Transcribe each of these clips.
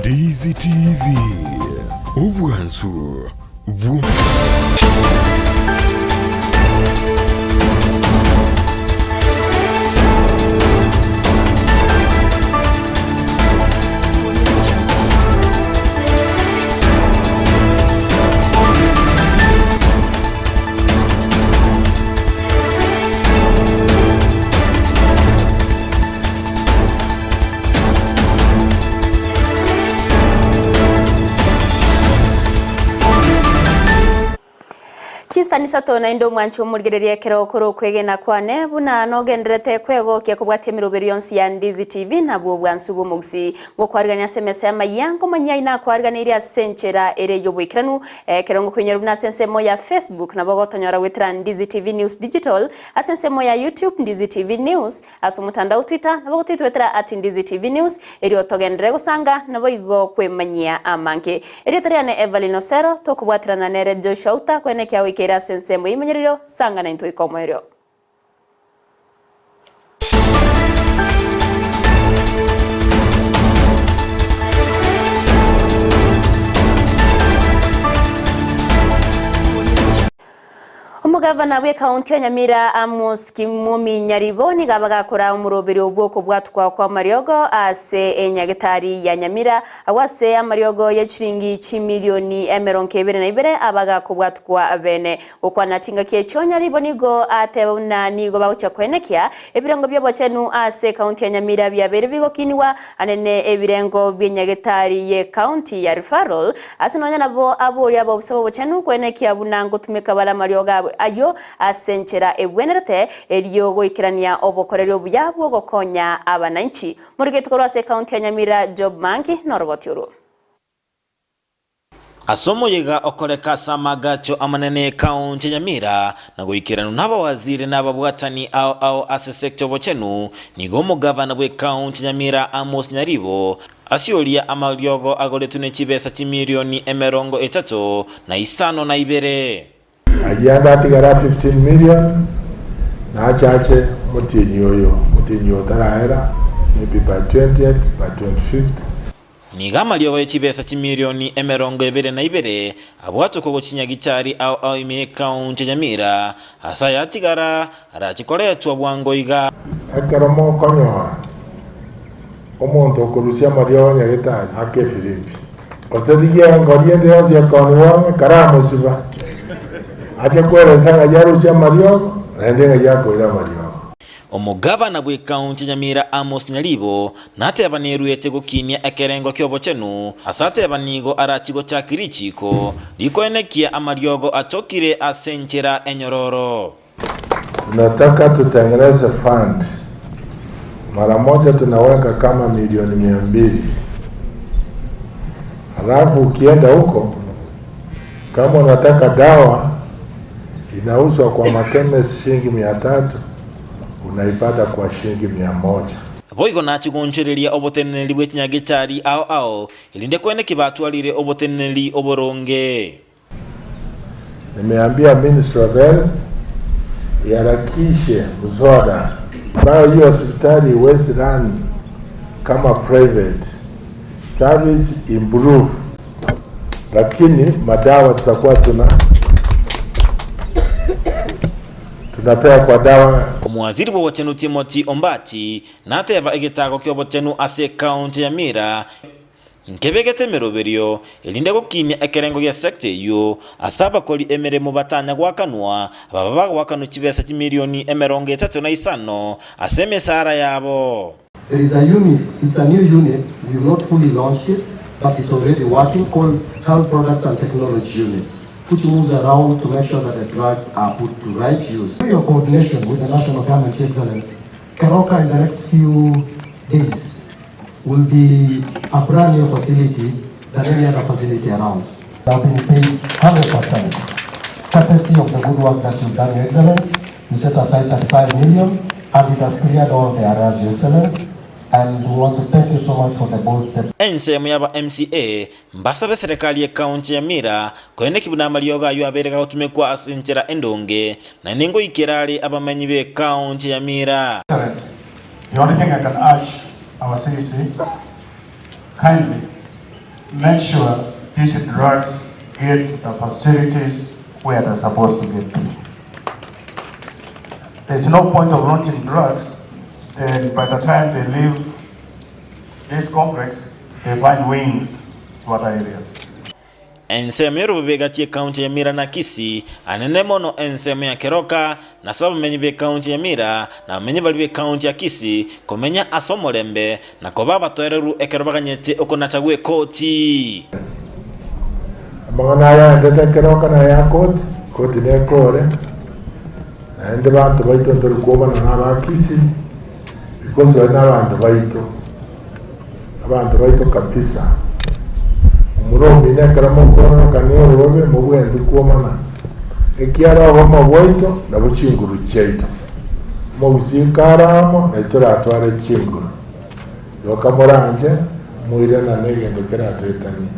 Ndizi TV, obwansu bwo. Chinsani isato naende omwanche omorigererie ekero okore okwegena kwane, buna nogendererete kwegokia kobwatia emeroberi yonsi ya Ndizi TV nabwo obwansu bw'omogusii. Ngokwarigania ase emesa y'amayia, nkomanyia aye nakwariganeirie ase enchera ere y'oboikeranu, ekero ngokoinyora buna ase ensemo ya Facebook nabo ogotonyora goetera Ndizi TV News Digital, ase ensemo ya YouTube Ndizi TV News, Ase omotandao Twitter nabo gotoitwetera at Ndizi TV News erio togenderere gosanga naboigo kwemanyia amange. Erieta riane Evelyn Osero, tokobwaterana nere Joshua Outa kwene ekiagoikeire ase ensemo y'eimenyererio, sanga naintwe goika omoerio. Omogavana bw'ekaunti ya Nyamira Amos Kimumi Nyaribo nigo abagakora omoroberio bw'okobwatwa kw'amariogo ase enyagetari ya Nyamira agwo ase amariogo ye chiringi chimilioni emerongo ebere na ibere abagakobwatwa bene. Gokwana chingaki echio Nyaribo nigo ateba buna nigo bagochia koenekia ebirengo bi'obochenu ase ekaunti ya Nyamira biabeire bigokinigwa anene ebirengo bi'enyagetari y'ekaunti ya Referral Ase nonya nabo aboria abobisa b'obochenu koenekia buna ngotumeka bare amariogo abo ayio ase enchera ebwenerete, erio goikerania obokoreri obuya bw'ogokonya abananchi. Morigeti korwa ase ekaunti ya Nyamira Job Mangi noroboti orwo. Ase omoyega okoreka ase amaagacho amanene ekaunti ya Nyamira na goikeranwa nabawaziri na ababwatani ao ao ase sector y'obochenu, nigo omogavana bw'ekaunti ya Nyamira Amos Nyaribo Ase oria amariogo agoretwe ne chibesa chimilioni emerongo etato, na isano na ibere. Ayio ande atigare a 15 million nachache omotienyi oyo, omotienyi oyo otarahera maybe by 20th, by 25th. Nigo amariogo ye chibesa chimilioni emerongo ebere na ibere abwatwe korwa chinyagichari ao ao ime y'ekaunti ya Nyamira, ase ayatigara arache koretwa bwango iga. Ekero mokonyora omonto okorusia amariogo nyagetari ake efirimbi, gose rigia engori ende yonsi ekoonigwa ang'e, karamosiba, ache kweresa ng'ai arusie amariogo, naende ng'ai akoira amariogo. Omogavana bw'ekaunti ya Nyamira Amos Nyaribo nateba neruete gokinia ekerengo ki'obochenu ase ateba nigo arachi gochaki richiiko rikoenekia amariogo atokire ase enchera enyororo. Tunataka tutengeneze fund mara moja tunaweka kama milioni 200 halafu ukienda huko kama unataka dawa inauzwa kwa machemist shilingi 300 unaipata kwa shilingi 100. Boigo nachie gonchoreria oboteneneri bwe chinyagechari ao ao, erinde koene ki batwarire oboteneneri oboronge. Nimeambia Ministry of Health iharakishe mswada ambayo hiyo hospitali iwezi run kama private service improve, lakini madawa tutakuwa tuna tunapea kwa dawa. Omowaziri bw'obochenu Timothy Ombati nateba egetago ki'obochenu ase ekaunti ya Nyamira Nkebegete emeroberio, erinde gokinia ekerengo gia sector eyio, ase abakori emeremo batanya goakanwa, baba bagoakanwa chibesa chimilioni 35 ase emesara yabo. There is a unit, it's a new unit, we've not fully launched it, but it's already working, called Health Products and Technology Unit, which moves around to make sure that the drugs are put to right use. Through your coordination with the national government, Your Excellency, Keroka in the next few days will be a brand new facility than any other facility around. They have been paid 100%, courtesy of the good work that you've done, Your Excellency. You set aside 35 million and it has cleared all the arrears, Your Excellency. And we want to thank you so much for the bold step. Ensemo y'aba MCA mbasabe eserekari y'ekaunti ya Nyamira koeneki buna amariogo ayio abeire gagotumekwa ase enchera endonge, naende ngoikera are abamenyi b'ekaunti ya Nyamira. Excellency, the only thing I can urge our CEC, kindly. Make sure these drugs get to the facilities where they're supposed to get to. There's no point of launching drugs, then by the time they leave this complex, they find wings to other areas. Ensemo y'orobobe egati y'Ekaunti ya Nyamira na Kisii, anene mono ensemo ya Keroka, na ase abamenyi b'Ekaunti ya Nyamira na abamenyi baria b'Ekaunti ya Kisii komenya ase omorembe na koba abatoereru ekero baganyete okonacha gw'ekoti. Amang'ana aya aendete ekeroka na aya koti, koti nekore, naende banto baito ntori kwobana na aba Kisii, because baria nabanto baito, abanto baito kabisa. Momura omino ekero mokoororokania orobabe mobwenerete kwomana, ekiara obomo bwaito nabwo chinguru chiaito. Omogusii kare amo naintwe toratware chinguru. Yoka moranche moiranane egento keratoetanie.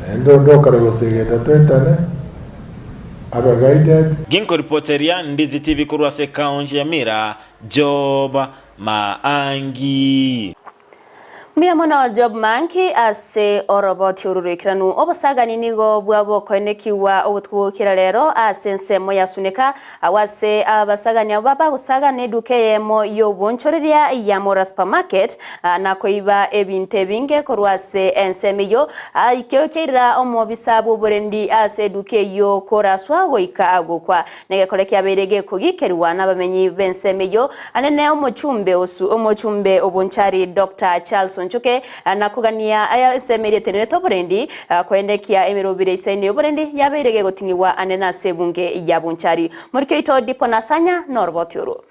Naende onde okare gosegeta toetane, abe guided. Ginkoripoteria Ndizi TV korwa ase ekaunti ya Nyamira, Job Maangi. Mbuya mono Job Manki ase oroboti oru roikeranu. Obosagani nigo bwabokoenekigwa obotuko bw'okira rero ase ensemo ya Suneka, agwo ase abasagani abwo bagosagana eduka eyemo y'obonchoreria ya Mora Supermarket na koiba ebinto ebinge korwa ase ensemo eyio. Ekio kiairera omobisa bw'oborendi ase eduka eyio koraswa goika gokwa. Negekore kiabeire gekogikerigwa nabamenyi b'ensemo eyio, anene omochumbe osu omochumbe obonchari Doctor Charles Onchoke, na kogania aya ensemo eria etenerete oborendi, koendekia emerobire isaine y'oborendi yabeire gegoting'igwa anene ase ebunge ya Bonchari. Morikio oito Dipo Nasanya noroboti orwo.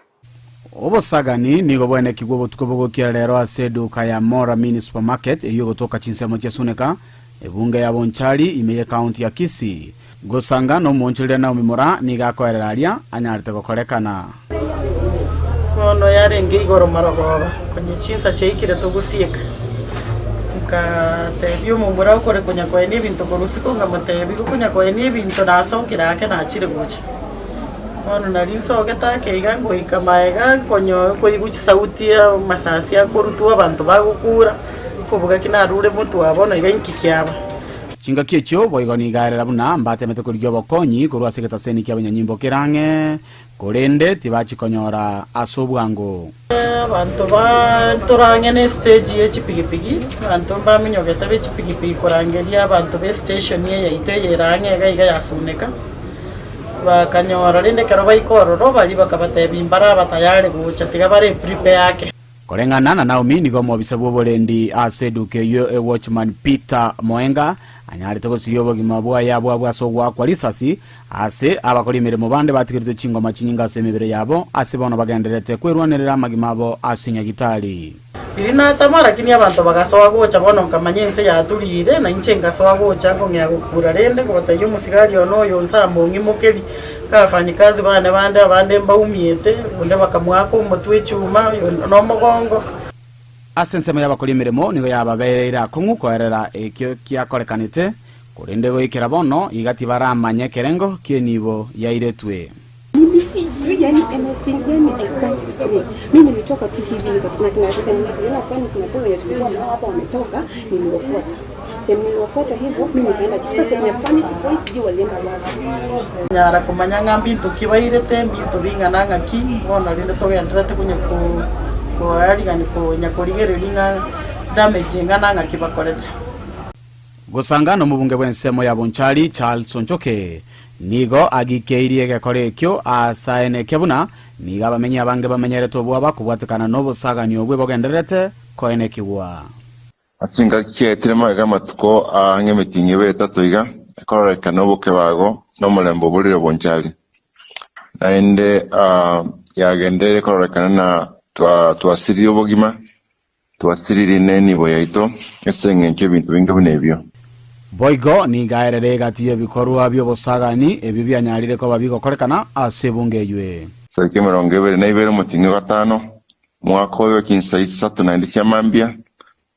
Obosagani nigo bwaenekigwe obotuko bogokia rero ase eduka ya Mora Mini Supermarket eyio egotoka chinsemo chia Suneka, ebunge ya Bonchari ime y'ecounty ya Kisii. Gosanga nomoonchoreria Naomi Moraa nigo akoerera aria anyarete gokorekana. Bono yarenge igoro marogoba, konya chinsa chiaikire togusieka. Nkateebia omomura okore konya koenia ebinto korwa isiko, nkamoteebia, Gokonya koenia ebinto nasokire ake nachire gocha. Bono nario nsogete ake iga ngoika magega nkonyo nkoigwa chisauti amasasi akorutwa abanto bagokura, nkobuga ki narure motwe aa bono iga inki kiaba. Chingaki echio boigo nigo aerera buna mbatemete korigia obokonyi korwa ase egetaseni ki'abanyanyimbo kere ang'e, korende tibachikonyora ase obwango. Abanto ba tore ang'e ne estage ye chipigipigi, abanto mbaminyogete be chipigipigi korangeria abanto be estation eye yaito eye ere ang'e iga iga ya Suneka, bakanyora rende ekero baika ororo baria bakabatebia mbare aba tayari gocha tiga bare eprepare ake. Koreng'ana na Naomi nigo omobisa bw'oborendi ase eduka eyio e Watchman Peter Moenga anyarete gosiria obogima bwaye abwo abwo ase ogoakwa risasi ase abakori emeremo bande batigeretwe chingoma chinyinge ase emebere yabo ase bono bagendererete kwerwanerera amagima abo ase nyagitari. Riria natama, lakini abanto bagasoa gocha bono nkamanya ense yaturire, na inche ngasoa gocha nkong'ea gokura rende ngobatebia omosigari one oyo onse among'imokerie, Abafanyikazi bane bande abande mbaumiete, onde bakamoaka omotwe echuma, oyo nomogongo. Ase ensemo y'abakori emeremo nigo yababereire akong'u koerera ekio kiakorekanete, korende goikera bono iga tibaramanya ekerengo ki'enibo yairetwe. Mimi sijui yani anything yani I can't explain. Mimi nilitoka tu hivi niliona friends na boy wenye tulikuwa nao hapa wametoka, niliwafuata. Time niliwafuata hivyo mimi nikaenda chini. Sasa kwenye pharmacy boys sijui walienda wapi. Nyara komanya ng'a mbinto ki bairete, mbinto bing'ana ng'aki, bono rende togendererete konya koarigani konya korigereria ng'a damage eng'ana ng'aki bakorete. Gosanga nomobunge bw'ensemo ya Bonchari Charles Onchoke nigo agikeirie egekora ekio asaenekia buna nigo abamenyi abange bamenyerete obwoba kobwatekana nobosagani obwe bogendererete koenekigwa. Ase chingaki chiaetire magega amatuko aang'e emitingi ebere etato iga, ekororekana obokebago na omorembe oborire bonchari. Naende yagenderire kororekana na twasiririe obogima, twasiririe nenibo yaito ase engencho y'ebinto binge buna ebio. Boigo nigo aerere egati y'ebikorwa bi'obosagani ebio bianyarire koba bigokorekana ase ebunga eywe. Tariki 22 omotienyi o gatano, Omwaka oyo chinsa isato naende chia mambia,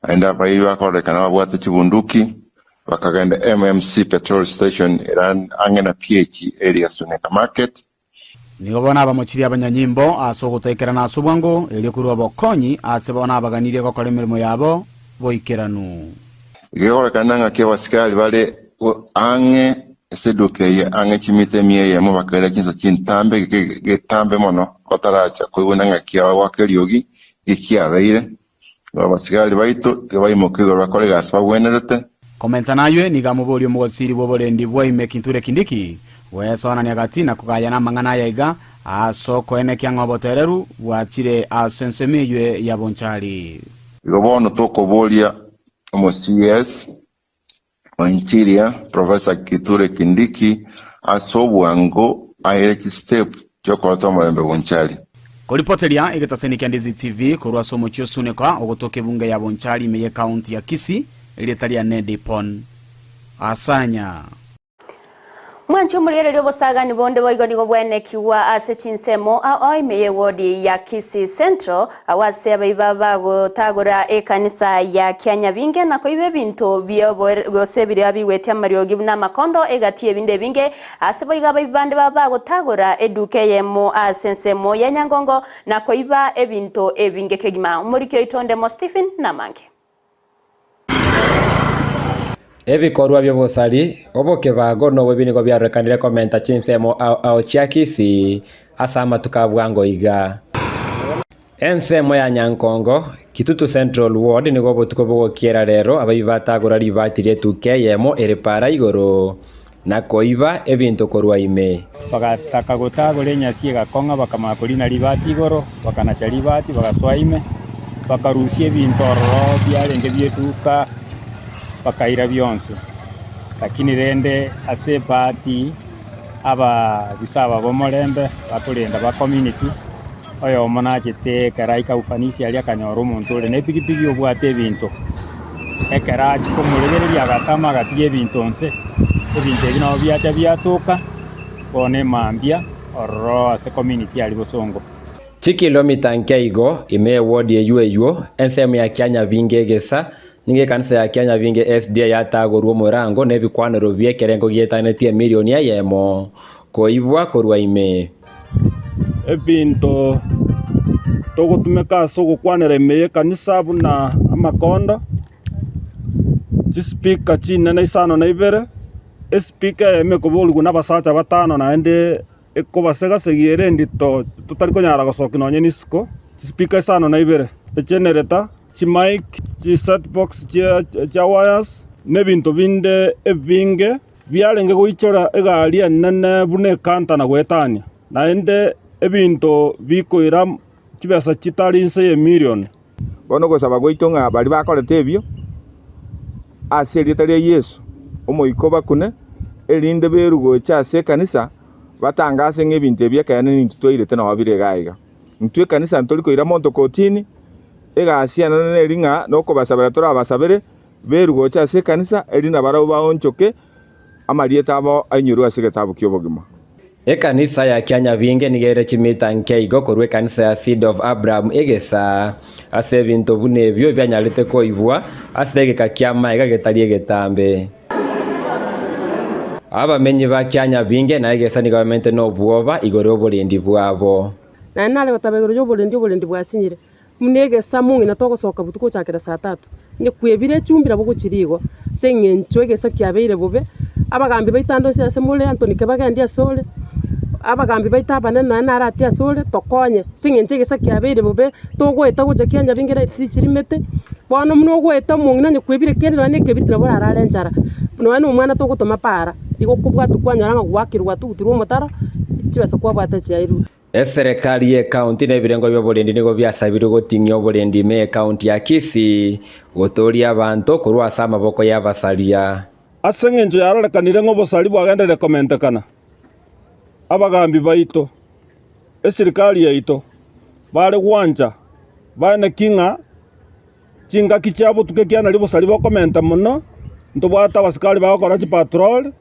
naende abaibi bakororekana babwate chibunduki, bakagenda MMC Petrol Station ere ang'e na PH area Suneka Market. Nigo bono abamochirie abanyanyimbo ase ogotoikerana ase obwango, erio korua obokonyi ase bono abaganirie gokora emeremo yabo boikeranu. Gegorekana ng'aki abasikari bare ang'e ase eduka eye ang'e chimita emia eyemo bakaira chinsa chintambe getambe mono bataracha koigwana ng'aki abagoaka eriogi ekiabeire. Abasigari baito tibaimoka igoro bakore egasi bagwenerete. Komenta naywe, nigo amoborie omogosiri bw'oborendi bwa ime Kithure Kindiki gwesoanania gati na kogayana amang'ana aya iga ase okoenekia ng'a obotoereru bwachire ase ensemo eywe ya Bonchari. Igo bono tokoboria omo CS o Interior Professor Kithure Kindiki ase obwango aire chistep chiokoreta omorembe Bonchari. Koripoteria egetaseni kia Ndizi TV korwa ase omochie o Suneka ogotoka ebunge ya Bonchari ime y'ecounty ya Kisii, erieta riane Dipon Asanya. Mwanche omorigereria obosagani bonde boigo nigo bwaenekigwa ase chinsemo ao ime y'ewodi ya Kisii Central, agwo ase abaiba bagotagora ekanisa ya Kianyabinge na koiba ebinto gose biria bigwetie amariogi buna amakondo egati y'ebinde ebinge. Ase boigo abaibi bande baba bagotagora eduka eyemo ase ensemo ya Nyangongo na koiba ebinto ebinge kegima. Omoriki oito Ndemo Stephen namange. Ebikorwa bi'obosari, obokebago, na oboibi nigo biarorekanire komenta chinsemo ao ao chia Kisii ase amatuko a bwango iga. Ensemo ya Nyankongo, Kitutu Central Ward nigo obotuko bogokiera rero abaibi batagora ribati ri'etuka eyemo ere para igoro na koiba ebinto korwa ime. Bagataka gotagora enyasi egakong'a, bakamanya korina ribati igoro, bakanacha ribati, bagasoa ime, bakarusia ebinto ororo biarenge bi'etuka, bakaira bionsi. Lakini rende ase ebahati ababisa aba b'omorembe bakorenda ba community, oyomo nachete ekero aika ufanisi aria akanyora omonto ore nepigipigi obwate ebinto. Ekero achia komoregereria agatama agatiga ebinto nse, ebinto ebi nabo biacha biatoka, bono emambia ororo ase community aria bosongo. Chikilomita nke igo ime ewodi eywo eywo, ensemo ya Kianyabinge egesa, nigo ekanisa ya Kianyabinge SDA yatagorwa omorango na ebikwanero bi'ekerengo gietanetie emilioni eyemo koibwa korwa ime. Ebinto togotumeka ase ogokwanera ime y'ekanisa buna amakondo, chispeaker chinene isano na ibere, espeaker eyemo ekoborigwa na abasacha batano naende ekobasegasegia ere endito totari konyara gosokia nonye na isiko, chispeaker isano na ibere, egenerator, chimic, chisetbox chia wires, na ebinto binde ebinge. Biarenge goichora egari enene buna ekanta na goetania, naende ebinto bikoira chibesa chitari inse y'emilioni. Bono ogosaba gwaito ng'a baria bakorete ebio ase erieta ria Yeso, Omoika obakune, erinde berwe gocha ase ekanisa, batangase ng'a ebinto ebi ekeene nintwe twairete nao bire iga iga. Intwe ekanisa ntori koira monto kotini, egasi enene neri ng'a nokobasabera torabasabere, Berwe gocha ase ekanisa, erio nabarabwo baonchoke, amarieta abo ainyorwe ase egetabu ki'obogima. Ekanisa ya Kianyabinge nigo ere chimita nke igo korwa ekanisa ya Seed of Abraham egesa, ase ebinto buna ebio bianyarete koibwa ase egeka ki'amaega getari egetambe. Abamenyi ba Kianyabinge na egesa nigo bamenyete nobwoba igoro y'oborendi bwabo. Naende nare goteba igoro y'oborendi, oborendi bwasinyire. Buna egesa mong'ina togosoka botuko gochakera saa tatu, onye kwebire echumbi nabo ogochiria igo, ase eng'encho egesa kiabeire bobe, abagambi baito ande onsi ase more Anthony Kebagendi asore, abagambi baito abanene nonya naro atie asore, tokonye, ase eng'encho egesa kiabeire bobe, togoeta gocha kianyabinge lights tichirimete, bono buna ogoeta omong'ina onye kwebire kende nonya na ekebiriti nabo orarare enchara, nonya na omwana togotoma para, igo okobwatwa kwanyora ng'a gwakirwe gwatugutirwe omotaro, chibesa kwabwate chiairwe. Eserekari y'ekaunti na ebirengo bi'oborendi nigo biasabirwe goting'ia oborendi ime y'ekaunti ya Kisii, gotooria abanto korwa ase amaboko y'abasaria. Ase engencho yarorekanire ng'a obosari bwagenderire komentekana, abagambi baito, esirikari yaito, bare gwancha baeneki ng'a chingaki chia botuko ekiagera nario obosari bokomenta mono, ntobwate abasikari bagokora chipatrol,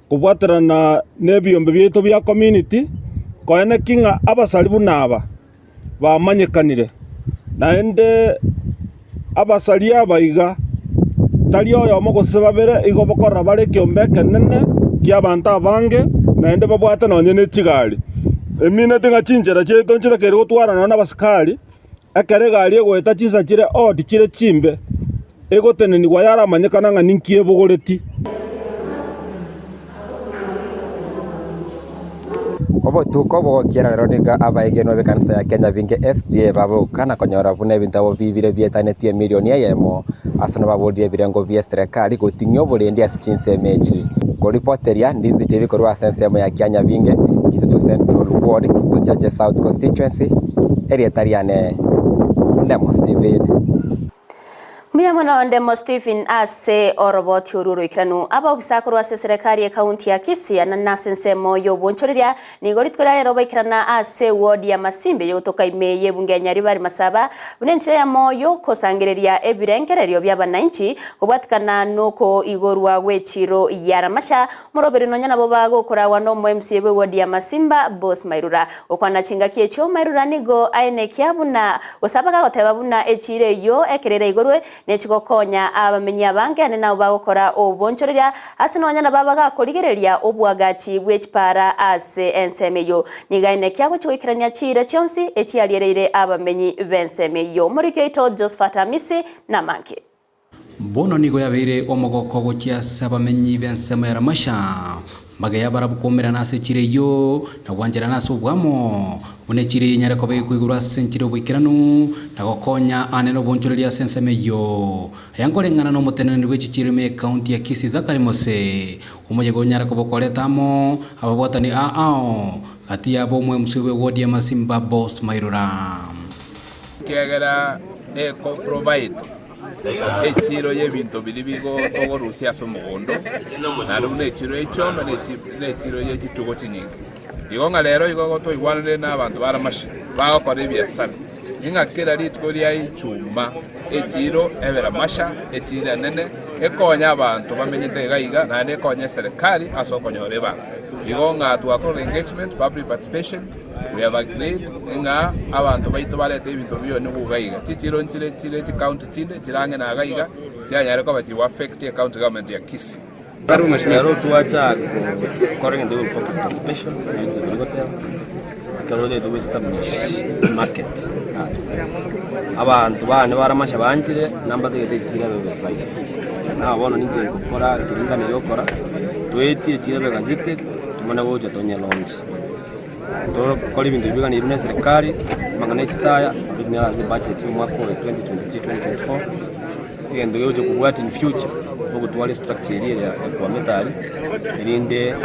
kobwaterana nebiombe biaito bia community, koeneki ng'a abasari buna aba bamanyekanire. Naende abasari aba iga, tari oyomo gose babere, igo bokorora bare ekiombe ekenene ki'abanto abange, naende babwate nonye ne chigari. Emineti ng'a chinchera chiaito nchitakeire gotwara nonye na abasikari, Ekero egari egoeta chinsa chire odd chire chimbe. egotenenigwa yaramanyekana ng'a ninki ebogoreti. Obotuko bogokiera rero nigo abaegenwa b'ekanisa ya Kenya Binge SDA baboka na konyora buna ebinto abo bibire bietanetie emilioni eyemo ase nababorire ebirengo bie serikali goting'ia oborendi ase chinsemo echi. Koripoteria Ndizi TV korwa ase ensemo ya Kianyabinge, Kitutu Central Ward, Kitutu Chache South Constituency, erieta riane Ndemo Stephen. Mbuya mono Ndemo Stephen ase oroboti oru oroikeranu. Abaobisa korwa ase eserekari ekaunti ya Kisii na ase ensemo ya obonchoreria nigo rituko ria rero baikerana ase ward ya Masimba eyogotoka ime ya ebunge ya Nyaribari Masaba buna enchera eyemo yokosangereria ebirengererio bia abananchi kobwatikana noko igorwa gwechiro ya Ramasha Moroberi nonya nabo bagokoragwa nomo MCA bwe ward ya Masimba Boss Mairura. Gokwana chingaki echio Mairura nigo aenekia buna gose abagagoteba buna echiro eyio ekerera igorwe nechigokonya abamenyi abange ande nabo bagokora obonchoreria ase nonya nabo abagakorigereria obwagachi bwe chipara ase ensemo eyio. Nigo aenekia gochia goikerania chiira chionsi echiariereire abamenyi b'ensemo eyio. Omoriki oito Josephat Amisi namange. Bono nigo yabeire omogoko gochia ase abamenyi b'ensemo ya Ramasha, mbageya barabwo koumerana ase echiro eyio, na gwancherana ase oboamo, buna echiro eyio enyare koba ekoigorwa ase enchera y'oboikeranu, na gokonya aane nobonchoreria ase ensemo eyio. Aya nkoreng'ana nomoteneneri bwe chichiro ime y'Ekaunti ya Kisii Zachary Mose, omoyega onyare koba okoreta amo ababwatani ao gati yabo omwemswe bw'ewodi ya Masimba Boss Mairura. Ekiagera eko provide echiro y'ebinto biria bigo togorusia ase omogondo, naende buna echiro y'echiombe na echi- na echiro ye chitugo chinyinge. Igo ng'a rero igo twaigwananire na abanto ba Ramasha bagokora ebiasara, ing'a kera rituko ria Ichuma echiro ebe Ramasha, echiro enene, ekonye abanto bamenyete iga iga, naende ekonye eserekari ase okonyora ebango. Igo ng'a twakorire engagement, public participation, We have agreed ng'a abanto baito barete ebinto bionigwe iga iga. Chichiro nchire chire chicounty chinde chire ang'e na iga iga chianyare koba chiri affect ecounty government ya Kisii. Rero twacha gokora egento gioka public participation naende tokori goteba ekero otagete go establish market ase abanto bane bare amasha banchire nambatagete echiro ebe faida. Nabo bono ninche ngokora keria nganeirie gokora toetie echiro ebe gazetted tomanye gocha tonye launch. Tokore ebinto ebi biganirwe na eserekari, amang'ana ya chitaya, ebi ase ebudget ya omwaka oyo 2023 2024, egento kegocha kobwatia in future, nogotwara estructure eria eria ekwamete aria, erinde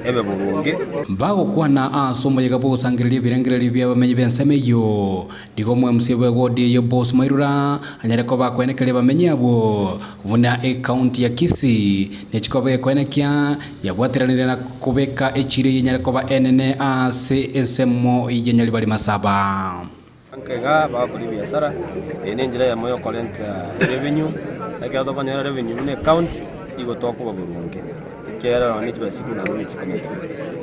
ebe boronge. Bagokwana ase omoyega bw'ogosangereria ebirengererio bi'abamenyi b'ensemo eyio, Nigo omwemusia bw'egodi eyio Boss Mairura anyare koba akoenekeria abamenyi abwo buna ecounty ya Kisii nechikoba gekoenekia yabwateranire na kobeka echiro eyio enyare koba enene ase ensemo ya Nyaribari Masaba. Nkaiga bagokora ebiasara, eye nenchera eyemo yokorenta erevenue, ekero tokonyora revenue buna ecounty, igo tokoba boronge, ekiagera nonye ne chibesa chikure nabo chikomenta.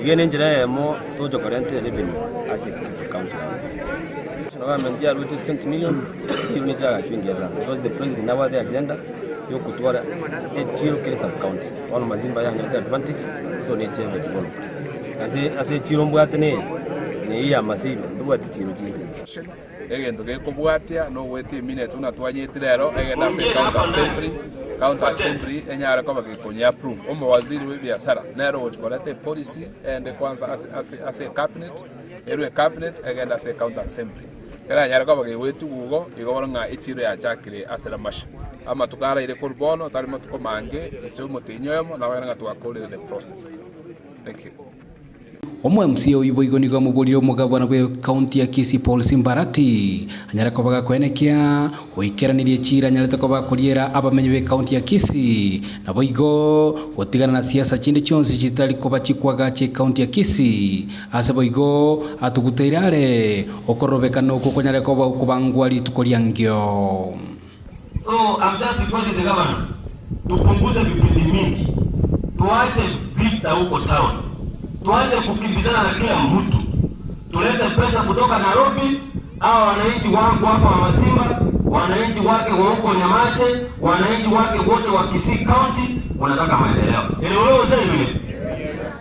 Iga eye nenchera eyemo togocha korenta erevenue ase Kisii county government. National government yaruete 20 million, echiro nechiagachwa engiya sana because the president nabwate agenda yokotwara echiro kera sub county, bono Mazimba yanyorete advantage so nechiabe developed. Ase ase echiro mbwate neye, neyio ya Masimba, ntobwati chiro chinde. Egento gekobwatia nogoetia eminute buna twanyetire ero egende ase county assembly, county assembly enyare koba gekonye approve. Omowaziri bwe ebiasara nere ogochi koreta epolicy ende kwanza ase ase ase ecabinet, erwe ecabinet egende ase ecounty assembly. Eranyare koba gegoetigwa igo, igo bono ng'a echiro yachakire ase Ramasha. Amatuko araire korwa bono tari matuko mange, inse omotienyi oyomo nabo ng'a twakorire the process. Thank you. Omo-MCA oyio boigo nigo amoborire omogabana bw'ecounty ya Kisii Paul Simbarati anyare koba gakoenekia oikeranirie chiira anyarete koba akoriera abamenyi b'ecounty ya Kisii naboigo gotigana na siasa chinde chionsi chitari koba chikwagacha ecounty ya Kisii ase boigo atuguteire are okorobekana okwo konyare koba okobangwa rituko riangio. So I'm just requesting the governor tupunguze vipindi mingi, tuache vita huko town, tuache kukimbizana na kila mtu, tulete pesa kutoka Nairobi. Hawa wananchi wangu hapa wa Masimba, wananchi wake wa huko Nyamache, wananchi wake wote wa Kisii County wanataka maendeleo. Elewewe zenu,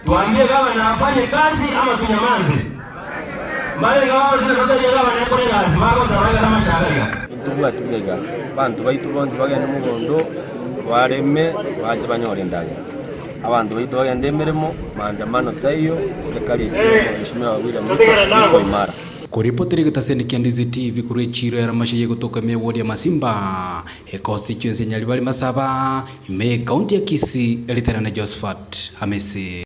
tuambie gavana afanye kazi ama tunyamaze? Mbale gavana zile zote gavana yakore kazi bako taweka kama shagaria. ntobwati buya iga. Abanto baito bonsi bagende mogondo, bareme, bache banyore endagera. Abanto baito bagende emeremo, maandamano taiyo, eserekari yaito Mheshimiwa William Ruto iko imara. Koripotera egetaseni kia Ndizi TV korwa echiiro ya Ramasha yegotoka ime ewodi ya Masimba, econstituency ya Nyaribari Masaba, ime ye county ya Kisii, eriterane Josephat Hamisi.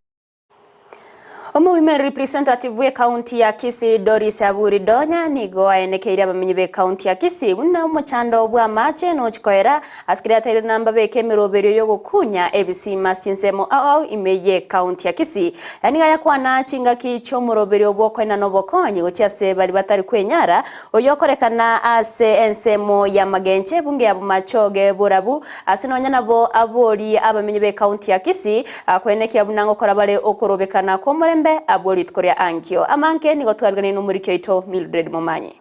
Omowomen Representative bw'ecounty ya Kisii Doris Aburi Donya nigo aenekeire abamenyi b'ecounty ya Kisii buna omochando bw'amache nochikoera ase keria atairwe namba beke emeroberio y'ogokunya ebisima ase chinsemo ao ao ime y'ecounty ya Kisii. Aya nigo ayakwana chingaki chi'omoroberio bw'okoenana obokonyi gochia ase baria batari kwenyara oyokorekana ase ensemo ya Magenche ebunge ya Bomachoge Borabu ase nonya nabo abori abamenyi b'ecounty ya Kisii Akwenekia buna ngokora bare okorobekana kw'omorembe abwo rituko ria ankio. Amanke nigo twariganire nomoriki oito Mildred Momanyi.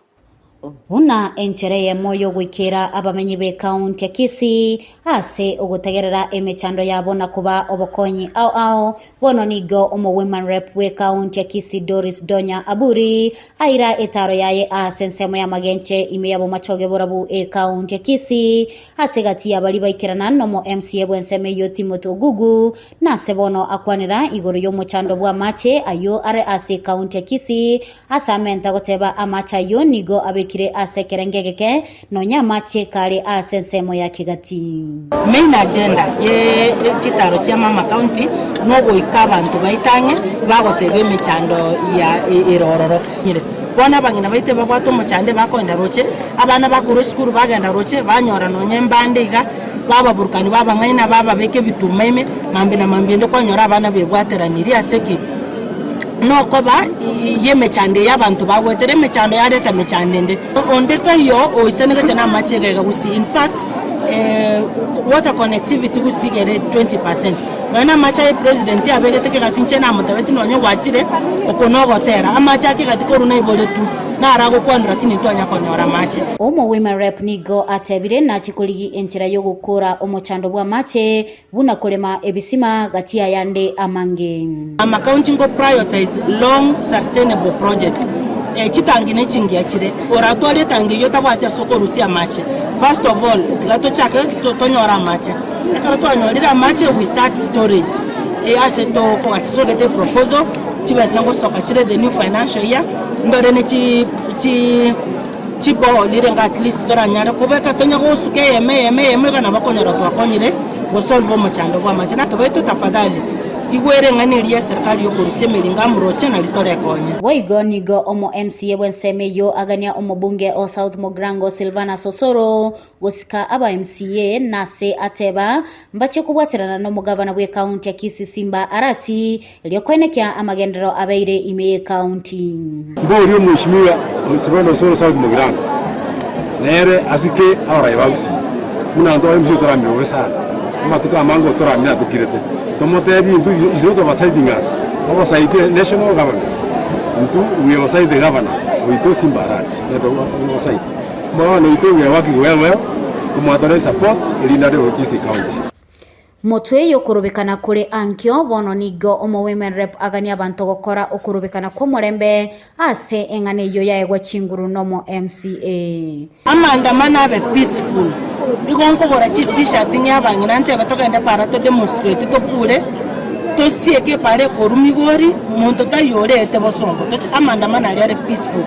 Buna enchera eyemo y'ogoikera abamenyi b'ekaunti ya Kisii ase ogotegerera emechando yabo na kobaa obokonyi ao ao, bono nigo omo-women rep bw'ekaunti ya Kisii Doris Donya Aburi aira etaro yaye ase ensemo y'amagenche ime y'abomachoge borabu ekaunti ya Kisii Ase egati ya baria baikerana nomo MCA bw'ensemo eyio Timothy Ogugu, nase bono akwanera igoro y'omochando bw'amache ayio are ase ekaunti ya Kisii, ase amenta goteba amache ayio nigo abekire ase ekerengo egeke nonya amache kare ase ensemo ya Kegati. Main agenda ye chitaro chia mama county nogoika abanto baito ang'e bagoteba emechando ya ere ororo. Bono abang'ina baito ebabwate omochando ebakogenda roche, abana bakorwa esukuru bagenda roche, banyora nonya embande iga, bababurukani babang'aina bababeka ebituma ime, mambia na mambia ende kwanyora abana bebwateranirie ase ki? Nokoba y'emechando eye abanto bagoetera, emechando yareta emechando ende. Onde taiyo oisanegete namache iga iga gusii, in fact water connectivity gusii iga ere 20%. Nonya namache aye president abegete kegati inche namotebetie nonya gwachire oko nogotera, amache ake gati korwa naiboretwe naro agokwanwa lakini ntwanya konyora amache. Omowomen rep nigo atebire nache korigi enchera yogokora omochando bw'amache buna korema ebisima gati ayande amange. Amacounty ngo prioritize long sustainable project chitangi ne chingiya chire oratware etangi eyio otabwati ase okorusia amache first of all tiga tochake tonyore amache. Ekero twanyorire amache we start storage ase tokogacha sogete eproposal chibesa ngosoka chire the new financial year ndore ne chi chi chiborehole renge at least toranyare kobeka tonya gosuka eyemo eyemo eyemo iga nabo okonyora twakonyire gosolve omochando bwa amache. Na tobaito tafadhali igwere eng'ana eria ya eserikari yokorusia emeringo amroche nari torekonye. Boigo nigo omo MCA bw'ensemo eyio agania omobunge o South Mugirango Silvanus Osoro Gosika aba MCA nase ateba mbache kobwaterana nomogavana bw'ekaunti ya Kisii Simba Arati erio koenekia amagenderero abeire ime y'ekaunti. Mborie omweshimiwa Silvano Osoro South Mugirango nere asike abarai ba Gusii buna intwe abaimsi otoramire bobe sana amatuko amange otoramire atokirete tomotebie intwe is not oversighting us oversight national government intwe we oversight the governor oito Simba Arati nere oversight. Bono oito we are working well well komwatore support erinde are Kisii county. Motwe y'okorobekana kore ankio, bono nigo omowomen rep agania abanto gokora okorobekana kw'omorembe ase eng'ana eyio yaegwa chinguru nomo MCA. Amaandamano abe peaceful, igo nkogora chi t-shirt ng'e abang'ina ntebe togende para to demonstrate tokure tosieke epara ekorwa migori monto taiyo orete bosongo toche amaandamano aria are peaceful.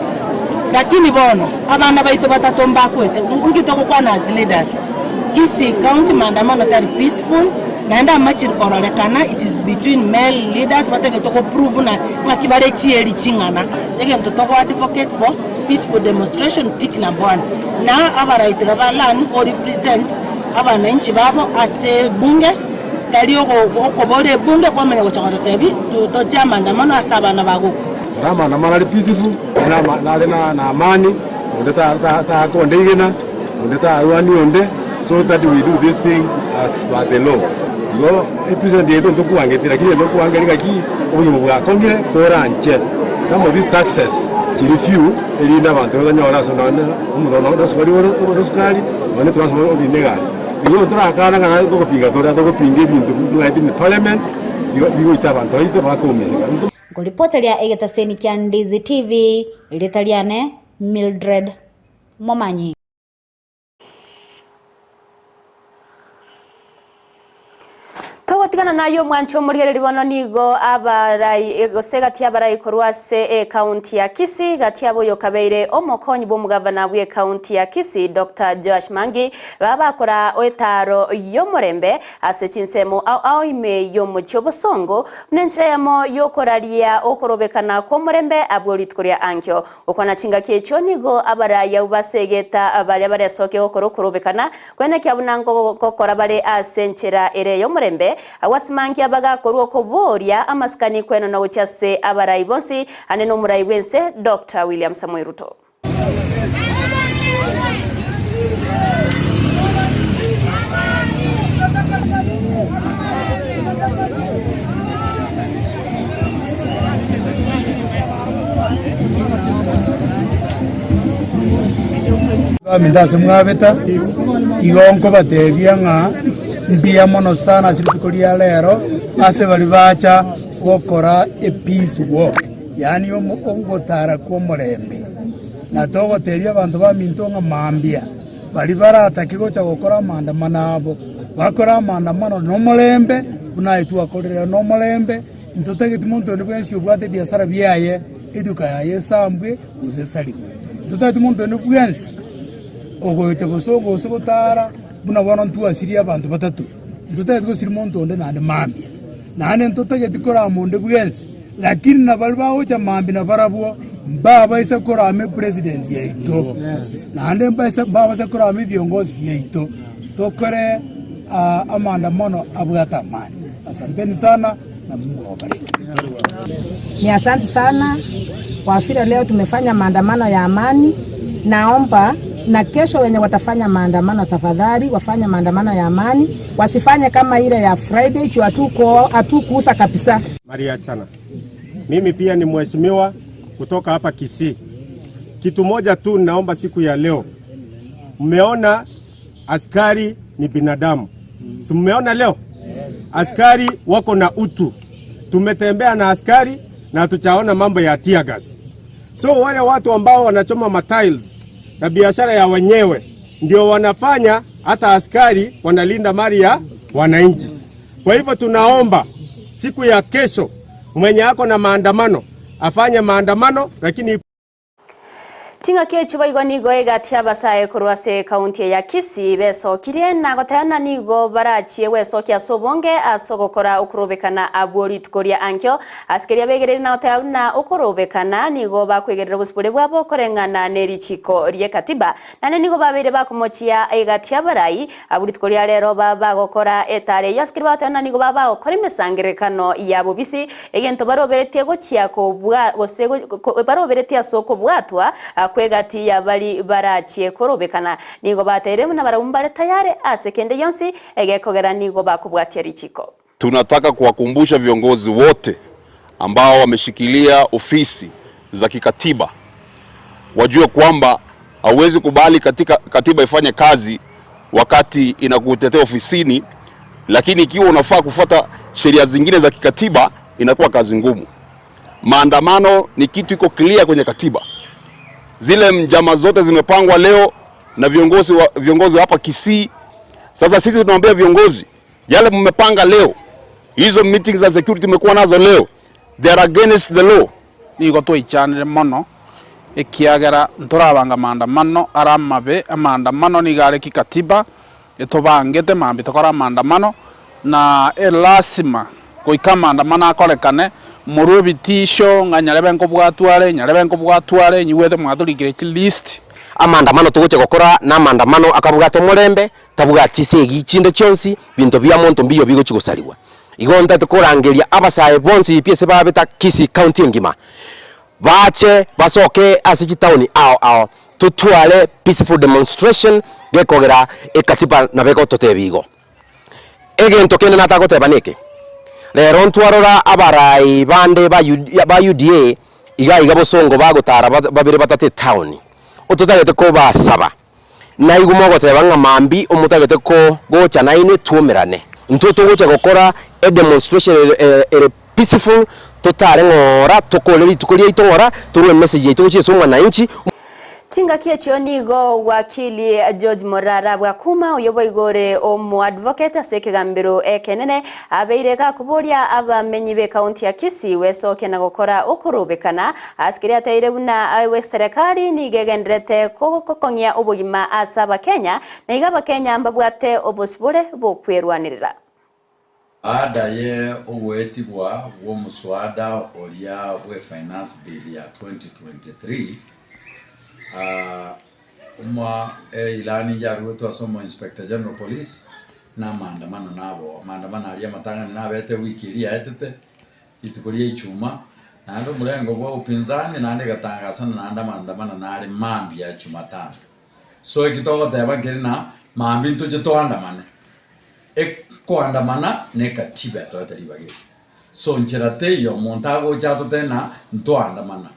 Lakini bono abana baito batato mbakwete nki togokwana as leaders? Kisii county maandamano tari peaceful naende amachiri kororekana it is between male leaders batagete go prove na ng'aki bare chieri ching'ana. Egento togo advocate for peaceful demonstration tick number one na abarai tiga ba learn go represent abananchi babo ase ebunge tari okobora ebunge kwamanya gocha gototebi tochie amaandamano ase abana bagokwa. Ore amaandamano are peaceful, nare na amani, onde taaka onde igena, onde tarwania onde, so that we do this thing as per the law. Igo epresident yaito ntokwangeti lakini egento tokwangeri ng'aki obogima bwakong'ire koranche some of these taxes chiri few erinde abanto batanyore ase nonye omonto nonye esukari ore esukari nonye transport orinde egari. Igo torakana ng'a togopinga tore ase ogopinga ebinto buna in parliament igo bigoita abanto baito bakoumizika. Nkoripoteria egetaseni kia Ndizi TV, erieta riane Mildred Momanyi. Gotigana naye omwanche omorigereria bono nigo abarai gose gati y'abarai korwa ase ecounty ya Kisii gati yabo oyokabeire omokonyi bw'omogavana bw'ecounty ya Kisii Doctor Joash Mangi baba bakora etaaro y'omorembe ase chinsemo ao ao ime y'omochie obosongo buna enchera eyemo y'okoraria okorobekana kw'omorembe abwo rituko ria ankio. Gokwana chingaki echio nigo abarai abwo basegeta baria baresokie gokora okorobekana Kwenekia buna ngokora bare ase enchera ere y'omorembe, agwo ase mangia bagakorwa okoboria amasikani kwenona gochia ase abarai bonsi, ande nomorai bw'ense Doctor William Samoei Ruto. Baminto ase mwabeta, igo nkobatebia ng'a mbuya mono sana ase rituko ria rero ase baria bacha gokora epeace walk, yaani ogotara kwa omorembe. Na togotebia abanto baminto ng'a mambia baria baratake gocha gokora amaandamano abo, bakore amaandamano na omorembe buna aye twakorire nomorembe, ntotageti monto onde bwensi obwate ebiasara biaye, eduka yaye esambwe gose esarigwe. Ntotageti monto onde bwensi ogoeta bosongo gose gotara buna bono ntwasirie abanto batato, ntotageti gosiria monto onde naende mambia. Naende ntotageti korama onde bwensi, lakini na baria bagocha mambia nabarabwo mbabaisa korama epresident yaito, naende mbaisa mbabaisa korama ebiongozi biaito, tokore amaandamano abwate amani. Asanteni sana na Mungu awabariki. Ni asante sana kwa vile leo tumefanya maandamano ya amani. Naomba na kesho wenye watafanya maandamano tafadhali wafanye maandamano ya amani, wasifanye kama ile ya Friday juu hatuko hatukuuza kabisa. Maria Chana. Mimi pia ni mheshimiwa kutoka hapa Kisii. Kitu moja tu naomba siku ya leo, mmeona askari ni binadamu, si mmeona leo askari wako na utu. Tumetembea na askari na tuchaona mambo ya tear gas. So wale watu ambao wanachoma matiles na biashara ya wenyewe ndio wanafanya hata askari wanalinda mali ya wananchi. Kwa hivyo tunaomba siku ya kesho mwenye ako na maandamano afanye maandamano, lakini Ching'aki echi boigo nigo egati y'abasae korwa ase ekaunti eye ya Kisii besokirie na goteba ng'a nigo barachie gwesokia ase obonge ase ogokora okorobekana abwo rituko ria ankio. Ase keria begereire na goteba buna okorobekana nigo bakwegerera obosibore bwabo koreng'ana ne richiko rie katiba. Naende nigo babeire bakomochia egati y'abarai abwo rituko ria rero bagokora etara eyio ase keria bagoteba ng'a nigo bagokora emesangererekano ya bobisi Egento baroberetie gochia kobua, gose baroberetie ase okobwatwa kw'egati ya baria barachie korobekana, nigo bateire buna barabwo mbare tayare ase kende gionsi egekogera nigo bakobwatia richiko. Tunataka kuwakumbusha viongozi wote ambao wameshikilia ofisi za kikatiba wajue kwamba hauwezi kubali katika katiba ifanye kazi wakati inakutetea ofisini, lakini ikiwa unafaa kufuata sheria zingine za kikatiba inakuwa kazi ngumu. Maandamano ni kitu iko clear kwenye katiba. Zile njama zote zimepangwa leo na viongozi wa, viongozi hapa Kisii. Sasa sisi tunawaambia viongozi, yale mmepanga leo, hizo meetings za security mmekuwa nazo leo, they are against the law. Nigo twaichanire mono, ekiagera ntorabanga maandamano are amabe, amaandamano nigo are kikatiba, etobangete mambia tokore amaandamano, Na elasima goika amaandamano akorekane, morue ebitisho ng'a nyarebe nkobwatwa are, nyarebe nkobwatwa are, nyigwete mwatorikire chilist. Amaandamano togochia gokora namaandamano akabwata omorembe, tabwati esegi chinde chionsi, binto bia monto mbiyo bigochia gosarigwa. Igo ntagete korangeria abasae bonsi pi ase babeta Kisii County engima, bache basoke ase chitaoni ao ao, totware peaceful demonstration gekogera ekatiba nabo egototebia igo. Egento kende natagoteba neke, rero ntwarora abarai bande ba ba UDA iga iga bosongo bagotara babere batato etown, ototagete kobasaba, naigwe mogoteba ng'a mambia omotagete ko gocha nainwe twumerane. Intwe togocha gokora edemonstration ere ere peaceful, totare ng'ora, tokore rituko riaito ng'ora, torue emessage yaito gochia ase omwananchi. Chingaki echio nigo Wakili George Morara Bwakuma oyo boigo ore omoadvocate ase ekegambero ekenene abeire gakoboria abamenyi b'ekaunti ya Kisii gwesokia na gokora okorobekana ase keria ateire buna eserekari nigo egendererete gokong'ia obogima ase abakenya na iga abakenya mbabwate obosibore bw'okwerwanerera. Baada ye ogoetigwa bw'omoswada oria bwe Finance Bill ya 2023, omo eilani yaruetwe ase omo Inspector General Police na amaandamano nabo amaandamano aria amatang'ani nabete ewiki eria yaetete rituko ria ichuma, naende omorengo bwa upinzani naende egatangasana naende amaandamano nare mambia ya jumatano. So eki togoteba nkeri na mambia ntoche toandamane. Ekoandamana ne ekatiba etoete ribaga eri. So nchera teiyo omonto agocha atotebie ng'a ntoandamana.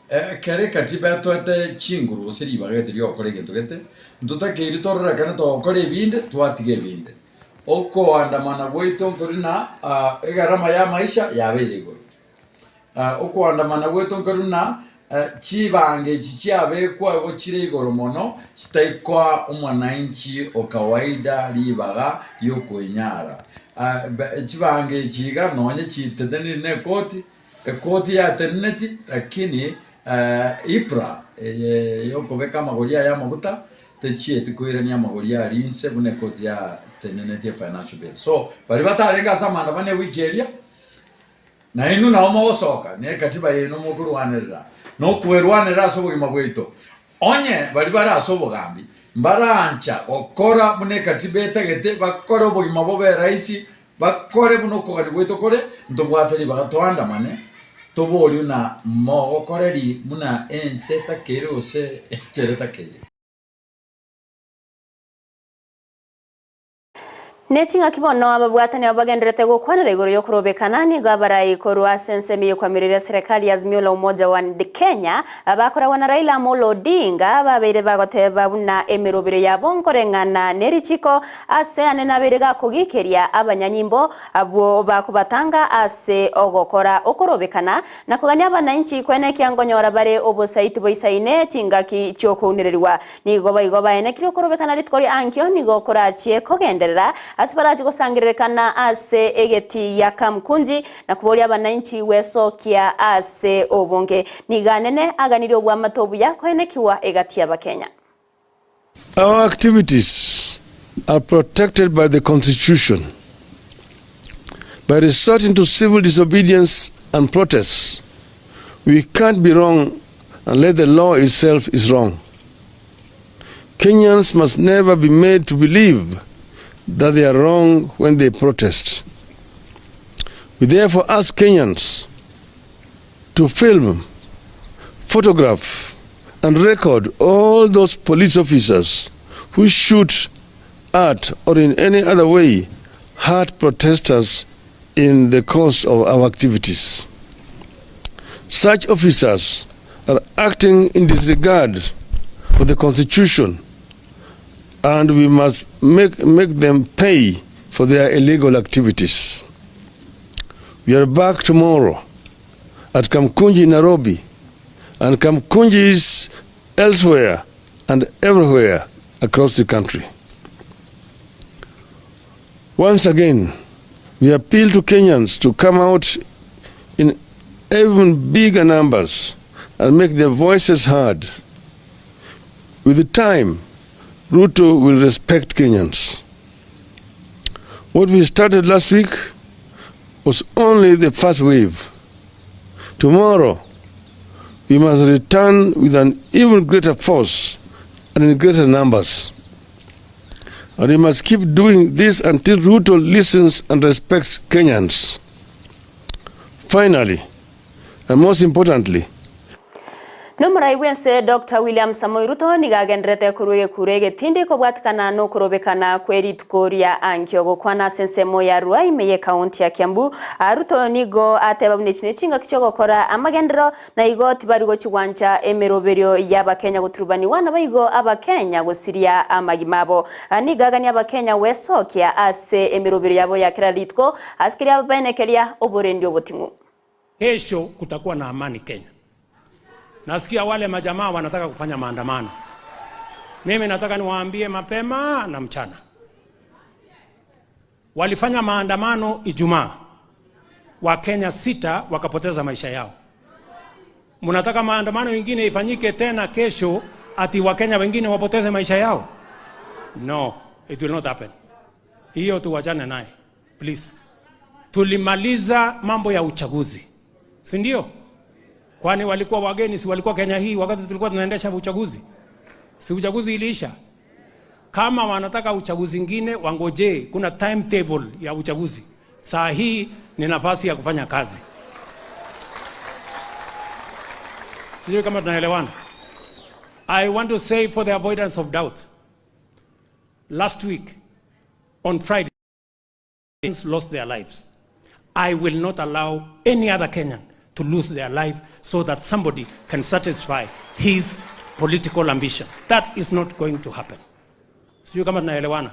Ekero ekatiba etoete chinguru gose ribaga gete riogokora egento gete, ntotakeiri tororekane togokora ebinde twatiga ebinde. Okoandamana gwaito nkori ng'a egarama ya amaisha yabeire igoro. Okoandamana gwaito nkori ng'a chibango echi chiabekwa igo chire igoro mono, chitaikoa omwananchi o kawaida ribaga ri'okoenyara. Chibango echi iga nonye chitetenire na ekoti, ekoti yateneneti lakini EPRA eye yokobeka amagori aya amaguta techieti koirania amagori aria inse buna ekoti yatenenetie financial bill. So baria batarenge ase amaandamano ewiki eria. Na inwe nao mogosoka nekatiba yaino mokorwanerera, na okwerwanerera ase obogima bwaito. Onye baria bare ase obogambi mbarancha gokora buna ekatiba etagete, bakore obogima bobe rahisi, bakore buna okogania gwaito kore, ntobwate ribaga toandamane, toborie buna mogokoreri buna ense etakeire gose enchera etakeire. Ne ching'aki bono ababwatani abwo bagendererete gokwanera igoro y'okorobekana nigo abarai korwa ase ensemo ey'okoamerera eserekari ya Azimio la Umoja One Kenya bakoragwa na Raila Amolo Odinga babeire bagoteba buna emerobero yabo nkoreng'ana nerichiko ase ane nabeire gakogikeria abanyanyimbo abwo bakobatanga ase ogokora okorobekana na kogania abanainchi kwenekia nkonyora bare obosaiti boisaine chingaki chi'okounererigwa. Nigo boigo baenekire okorobekana rituko ria ankio nigo korachie kogenderera ase barache gosangererekana ase egetii gia Kamkunji na koboria abanainchi gwesokia ase obonge. Nigo anene aganirie obwamate obuya koenekigwa egati y'Abakenya. Our activities are protected by the constitution. By resorting to civil disobedience and protests, we can't be wrong unless the law itself is wrong. Kenyans must never be made to believe that they are wrong when they protest. We therefore ask Kenyans to film, photograph, and record all those police officers who shoot at or in any other way hurt protesters in the course of our activities. Such officers are acting in disregard for the Constitution and we must make, make them pay for their illegal activities. We are back tomorrow at Kamkunji, Nairobi, and Kamkunjis elsewhere and everywhere across the country. Once again, we appeal to Kenyans to come out in even bigger numbers and make their voices heard. With the time, Ruto will respect Kenyans. What we started last week was only the first wave. Tomorrow, we must return with an even greater force and in greater numbers. And we must keep doing this until Ruto listens and respects Kenyans. Finally, and most importantly, Nomorai bw'ense Doctor William Samoei Ruto nigo agendererete korwa egekuro egetindi kobwatikana nokorobekana kwe rituko ria ankio gokwana ase ensemo ya Ruai ime y'ekaunti ya Kiambu. Ruto nigo ateba buna echi nechingaki chiogokora amagenderero na igo tibari gochigwancha emeroberio y'Abakenya goturubaniwa naboigo Abakenya gosiria amagima abo. Nigo agania Abakenya gwesokia ase emeroberio yabo ya kera rituko ase keria baenekeria oborendi oboting'u. Kesho kutakuwa na amani Kenya. Nasikia wale majamaa wanataka kufanya maandamano. Mimi nataka niwaambie mapema na mchana, walifanya maandamano Ijumaa, Wakenya sita wakapoteza maisha yao. Mnataka maandamano ingine ifanyike tena kesho ati Wakenya wengine wapoteze maisha yao? No, it will not happen. Hiyo tuwachane naye please. Tulimaliza mambo ya uchaguzi, si ndio? Kwani walikuwa wageni? Si walikuwa Kenya hii wakati tulikuwa tunaendesha uchaguzi? Si uchaguzi iliisha? Kama wanataka uchaguzi ingine wangojee, kuna timetable ya uchaguzi. Saa hii ni nafasi ya kufanya kazi. Sijui kama tunaelewana. I want to say for the avoidance of doubt, last week on Friday, lost their lives. I will not allow any other Kenyan to lose their life so that somebody can satisfy his political ambition. That is not going to happen. Sijui kama tunaelewana.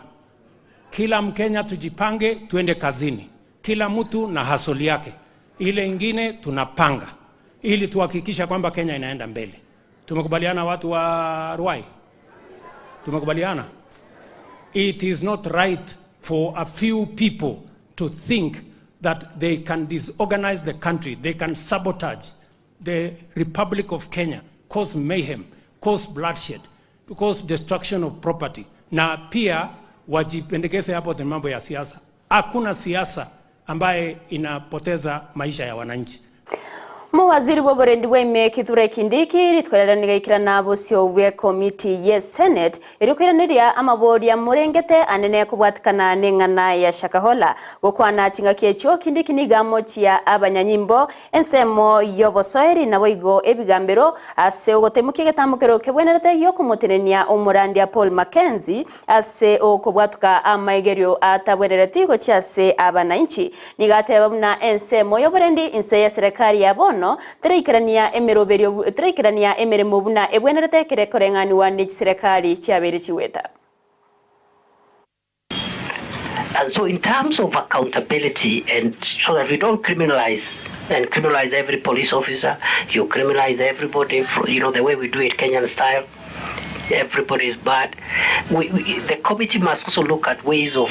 Kila Mkenya tujipange, tuende kazini, kila mtu na hasoli yake, ile ingine tunapanga ili tuhakikisha kwamba Kenya inaenda mbele. Tumekubaliana watu wa Ruai? Tumekubaliana? It is not right for a few people to think that they can disorganize the country, they can sabotage the Republic of Kenya, cause mayhem, cause bloodshed, cause destruction of property, na pia wajipendekeze hapo ni mambo ya siasa. Hakuna siasa ambaye inapoteza maisha ya wananchi. Muwaziri wa oborendi bwa ime Kithure Kindiki ritwarera nigaikirana bucio bwe komiti ye Senate irikwiraniria amaboria murengete anene kubwatikana n'eng'ana ya Shakahola gukwana ching'aki echo Kindiki nigamo chia abanyanyimbo ensemo yobosoeri nabo igo ebigambero ase ogotemukia egetambokero kebwenerete yokumutenenia omorandia Paul Mackenzie ase okobwatuka amaigerio atabwenereti gochia ase abananchi nigateba buna ensemo yoborendi inse ya serikali ya bono tereikirania emeroberio tereikirania emeremo buna ebwenerete kere koreng'aniwa ne serikali chiabere chiweta. And so in terms of accountability, and so that we don't criminalize and criminalize every police officer, you criminalize everybody, for, you know, the way we do it Kenyan style, everybody is bad. The committee must also look at ways of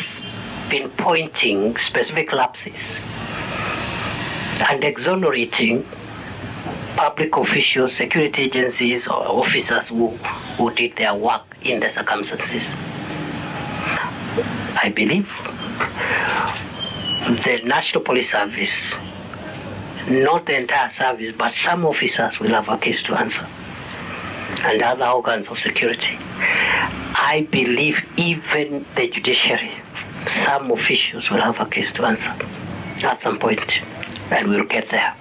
pinpointing specific lapses and exonerating public officials, security agencies, or officers who did their work in the circumstances. I believe the National Police Service, not the entire service, but some officers will have a case to answer, and other organs of security. I believe even the judiciary, some officials will have a case to answer at some point, and we'll get there.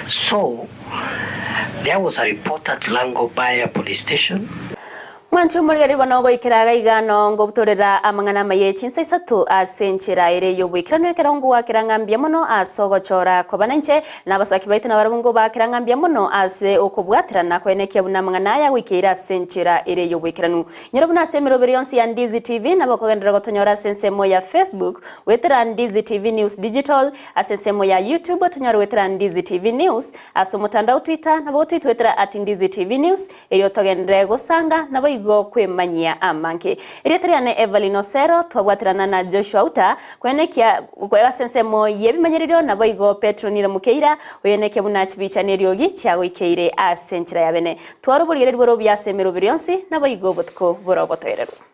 So, there was a report at Langobaya police station. Mwanchi omorigari bono goikera igano ngobutorera amang'ana maye chinsa isatu ase enchera ere yobwikirano ekero ngowakera ng'ambia mono ase ogochora kobananche na abasaki baito na barabwo ngobakera ng'ambia mono ase okobwaterana koenekia buna amang'ana aya goikeire ase enchera ere yobwikiranu nyoro buna ase emeroberi yonsi ya Ndizi TV nabo kogenderera gotonyora ase ensemo ya Facebook wetera Ndizi TV News Digital ase ensemo ya YouTube tonyora wetera Ndizi TV News ase omotandao Twitter nabo twitwetera at Ndizi TV News erio togenderere gosanga nabo igo kwemanyia amanke irietariane Evelyn Osero twabwatirana na Joshua Uta kwenekia kwega sensemo yebimanyererio nabo igo Petro Nira Mukeira oyenekia buna chibicha neriogi chiagoikeire ase enchera ya bene twaroborigereri boro biasemero birionsi nabo igo botuko borobotoererwa.